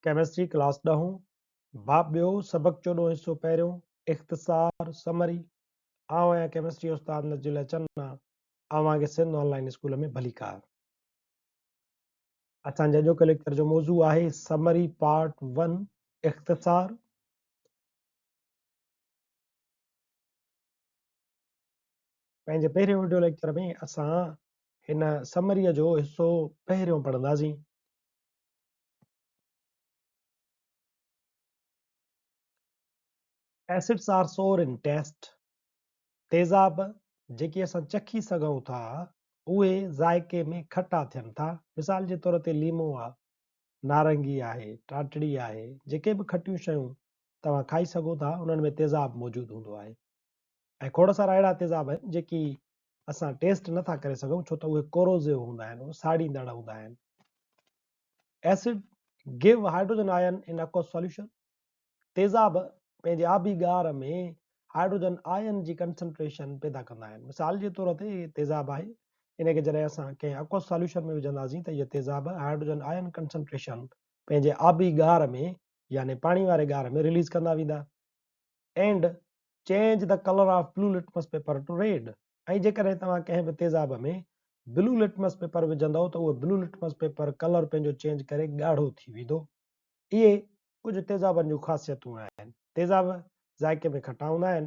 Chemistry class ڏهون، باب ٻيو، سبق چوڏهون حصو پهريون، اختصار، Summary، آئون آهيان ڪيمسٽري استاد نجيلا چنا، اوهان کي سنڌ آن لائين اسڪول ۾ ڀليڪار. اسان جي اڄوڪي ليڪچر جو موضوع آهي سمري پارٽ ون، اختصار. پنهنجي پهرين وڊيو ليڪچر ۾ اسان هن سمريء جو حصو پهريون پڙهنداسين. Acids are sour in taste, تيزاب جيڪي اسان چکي سگهون ٿا اهي ذائقي ۾ کٽا ٿين ٿا. مثال جي طور تي ليمو آ، نارنگي آهي، ٽاٽڙي آهي، جيڪي به کٽيون شيون توهان کائي سگهو ٿا انهن ۾ تيزاب موجود هوندو آهي ۽ کوڙ سارا اهڙا تيزاب آهن جيڪي اسان ٽيسٽ نه ٿا ڪري سگهون ڇو ته اهي ڪوروزيو هوندا آهن، اهي ساڙيندڙ هوندا آهن. Acid give hydrogen ion in aqueous solution، تيزاب پنهنجي آبي ڳار ۾ هائڊروجن آئن جي ڪنسنٽريشن پيدا ڪندا آهن. مثال جي طور تي هي تيزاب آهي، ان کي جڏهن اسان ڪنهن اڪوس سوليوشن ۾ وجهنداسين ته اهي تيزاب هائڊروجن آئن ڪنسنٽريشن پنهنجي آبي ڳار ۾ يعني پاڻي واري ڳار ۾ رليز ڪندا ويندا. And change the colour of blue litmus paper to red ۽ جيڪڏهن توهان ڪنهن به تيزاب ۾ بلو لٽمس پيپر وجهندؤ ته اهو بلو لٽمس پيپر ڪلر پنهنجو چينج ڪري ڳاڙهو ٿي ويندو. اهي ڪجهه تيزابن جون خاصيتون آهن. تيزاب ذائقي ۾ کٽا هوندا آهن،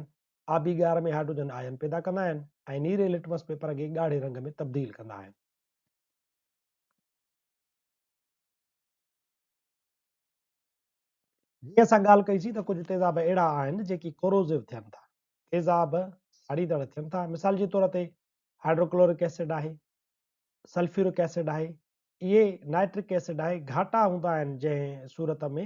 آبي ڳار ۾ هائڊروجن آئن پيدا ڪندا آهن ۽ نيري لٽمس پيپر کي ڳاڙهي رنگ ۾ تبديل ڪندا آهن. جيئن اسان ڳالهه ڪئي سين ته ڪجهه تيزاب اهڙا آهن جيڪي ڪوروزيو ٿين ٿا. تيزاب ساڙيندڙ ٿين ٿا. مثال جي طور تي هائڊروڪلورڪ ايسڊ آهي، سلفيورڪ ايسڊ آهي، اهي نائٽرڪ ايسڊ آهي، گهاٽا هوندا آهن جنهن صورت ۾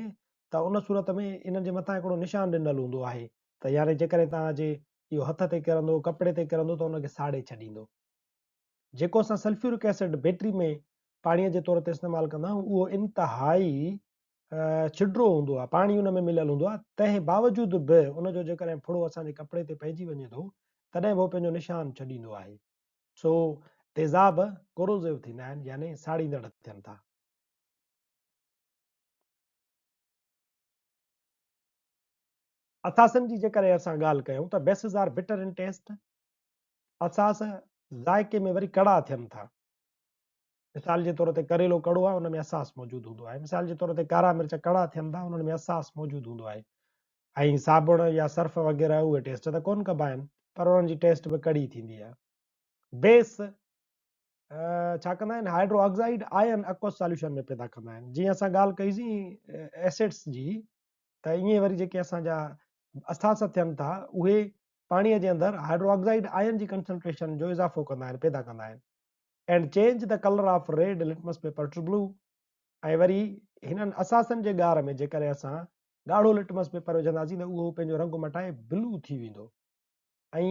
ته ان صورت ۾ انهن جي مٿان هڪڙو نشان ڏنل هوندو آهي ته يعني جيڪڏهن توهان جي اهو هٿ تي ڪرندو، ڪپڙي تي ڪرندو ته ان کي ساڙي ڇڏيندو. جيڪو اسان سلفيورڪ ايسڊ بيٽري ۾ پاڻي جي طور تي استعمال ڪندا آهيون اهو انتهائي ڇڊرو هوندو آهي، پاڻي ان ۾ مليل هوندو آهي، تنهن باوجود به ان جو جيڪڏهن ڦڙو اسان جي ڪپڙي تي پئجي وڃي ٿو، تڏهن به هو پنهنجو نشان ڇڏيندو آهي. سو تيزاب ڪوروزيو ٿيندا آهن يعني ساڙيندڙ ٿين ٿا. اثاثن جي جيڪڏهن اسان ڳالهه ڪيون ته bases are bitter in taste, اثاث ذائقي ۾ وري ڪڙا ٿين ٿا. مثال جي طور تي ڪريلو ڪڙو آهي ان ۾ اساس موجود هوندو آهي مثال جي طور تي ڪارا مرچ ڪڙا ٿين ٿا انهن ۾ اساس موجود هوندو آهي ۽ صابڻ يا سرف وغيره اهي ٽيسٽ ته ڪون ڪبا آهن پر انهن جي ٽيسٽ به ڪڙي ٿيندي آهي بيس ڇا ڪندا آهن هائڊرو آڪسائيڊ آئن اڪوس سوليوشن ۾ پيدا ڪندا آهن جيئن اسان ڳالهه ڪئي سين ايسڊس جي ته ائين وري جيڪي اسان جا اساس ٿين ٿا اهي پاڻي جي اندر هائڊرو آڪسائيڊ آئن جي ڪنسنٽريشن جو اضافو ڪندا آهن پيدا ڪندا آهن and change the colour of red litmus paper to blue ۽ وري هنن اثاثن جي ڳار ۾ جيڪڏهن اسان ڳاڙهو لٽمس پيپر وجهنداسين ته اهو پنهنجو رنگ مٽائي بلو ٿي ويندو ۽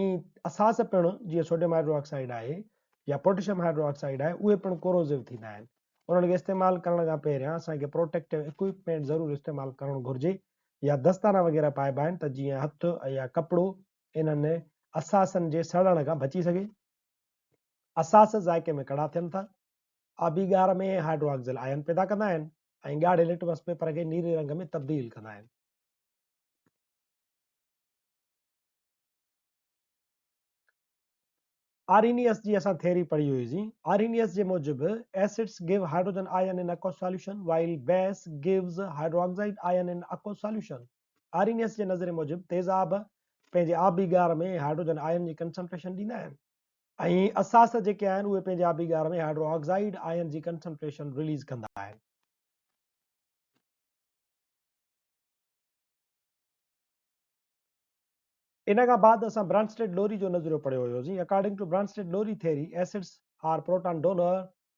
اثاث پڻ جيئن سوڊيم هائڊرو آڪسائيڊ آهي يا پوٽيشيم هائڊرو آڪسائيڊ آهي اهي پڻ ڪوروزيو ٿيندا آهن انهن کي استعمال ڪرڻ کان پهريان اسان کي پروٽيڪٽو اڪوئپمينٽ ضرور استعمال ڪرڻ گهرجي يا دستانا وغيره پائبا آهن ته جيئن هٿ يا ڪپڙو انهن اثاثن جي سڙڻ کان بچي سگهي. اساس ذائقي ۾ ڪڙا ٿين ٿا. آبي ڳار ۾ هائڊروآڪسل آئن پيدا ڪندا آهن ۽ ڳاڙهي لٽمس پيپر کي نيري رنگ ۾ تبديل ڪندا آهن. آرينيس جي اسان ٿيري پڙهي هئي سين. آرينيس جي موجب acids give hydrogen ion in aqueous solution while base gives hydroxide ion in aqueous solution. Arrhenius جي نظريي موجب تيزاب پنهنجي آبي ڳار ۾ هائڊروجن آئن جي ڪنسنٽريشن ڏيندا آهن. ۽ اساس جيڪي آهن اهي پنهنجي آبي ڳار ۾ هائڊرو آڪسائيڊ آئن جي ڪنسنٽريشن رليز ڪندا آهن. ان کان بعد اسان برانسٽيڊ لوري جو نظريو پڙهيو هيوسين. According to Bronsted Lowry theory acids are proton donor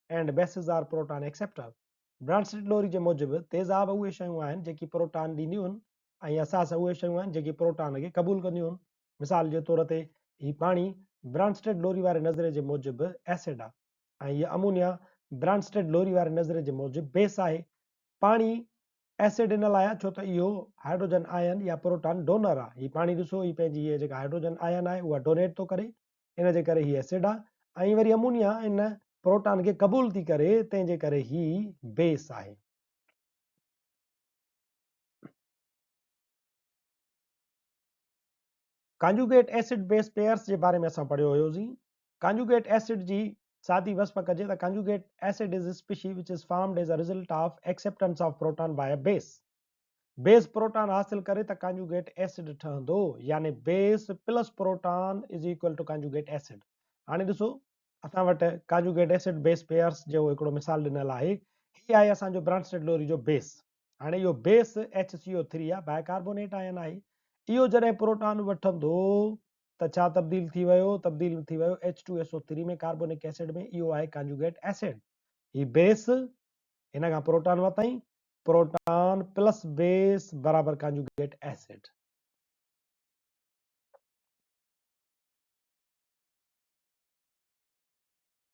and bases are proton acceptor. Bronsted Lowry جي موجب تيزاب اهي شيون آهن جيڪي پروٽان ڏينديون آهن ۽ اساس اهي شيون آهن جيڪي پروٽان کي قبول ڪنديون آهن. مثال جي طور تي هي پاڻي برانسٽيڊ لوري واري نظريي جي موجب ايسڊ آ ۽ هيء امونيا برانسٽيڊ لوري واري نظريي جي موجب بيس آهي. پاڻي ايسڊ ان لاء آ ڇو ته اهو هائڊروجن آئن يا پروٽان ڊونر آ. هي پاڻي ڏسو هي پنهنجي هيء جيڪا هائڊروجن آئن آهي اها ڊونيٽ ٿو ڪري ان جي ڪري هي ايسڊ آ ۽ وري امونيا ان پروٽان کي قبول ٿي ڪري تنهن جي ڪري هي بيس آهي. ڪانجوگيٽ ايسڊ بيس پيئرس جي باري ۾ اسان پڙهيو هيوسين. ڪانجوگيٽ ايسڊ جي سادي وصف ڪجي ته conjugate acid is species which is formed as a result of acceptance of proton by a base. Base proton حاصل ڪري ته ڪانجوگيٽ ايسڊ ٺهندو يعني base plus proton is equal to conjugate acid. هاڻي ڏسو اسان وٽ ڪانجوگيٽ ايسڊ بيس پيئرس جو هڪڙو مثال ڏنل آهي. هي آهي اسان جو برانسٽيڊ لوري جو بيس. هاڻي اهو بيس HCO3 آهي، بائي ڪاربونيٽ آئن آهي. اهو جڏهن پروٽان وٺندو ته ڇا تبديل ٿي ويو؟ تبديل ٿي ويو H2SO3 ۾ carbonic acid ۾. اهو آهي ڪانجوگيٽ ايسڊ. هي بيس هن کان پروٽان ورتائين، پروٽان پلس بيس برابر conjugate acid.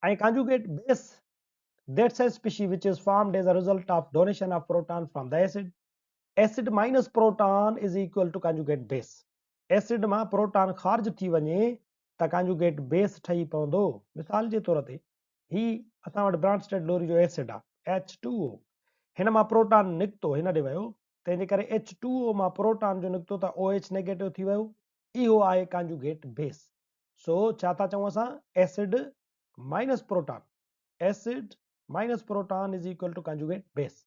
۽ Conjugate base that's a species which is formed as a result of donation of proton from the acid. Acid minus proton is equal to conjugate base. Acid مان proton خارج ٿي وڃي ته conjugate base ٺهي پوندو. مثال جي طور تي هي اسان وٽ برانسٽيڊ لوري جو ايسڊ آهي H2O هن مان پروٽان نڪتو هن ڏي ويو تنهن جي ڪري H2O مان پروٽان جو نڪتو ته OH نيگيٽو ٿي ويو اهو آهي ڪانجوگيٽ بيس. سو ڇا ٿا چئون اسان acid minus proton acid minus proton is equal to conjugate base.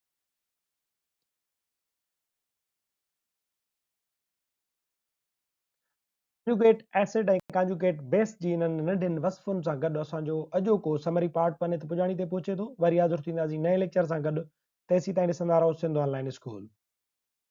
Conjugate acid ۽ conjugate base جي انهن ننڍين وصفن سان گڏ اسان جو اڄوڪو سمري پارٽ پني تي پڄاڻي تي پهچي ٿو. وري حاضر ٿينداسين نئين ليڪچر سان گڏ. تيسيتائين ڏسندا رهو سنڌ آن لائين اسڪول.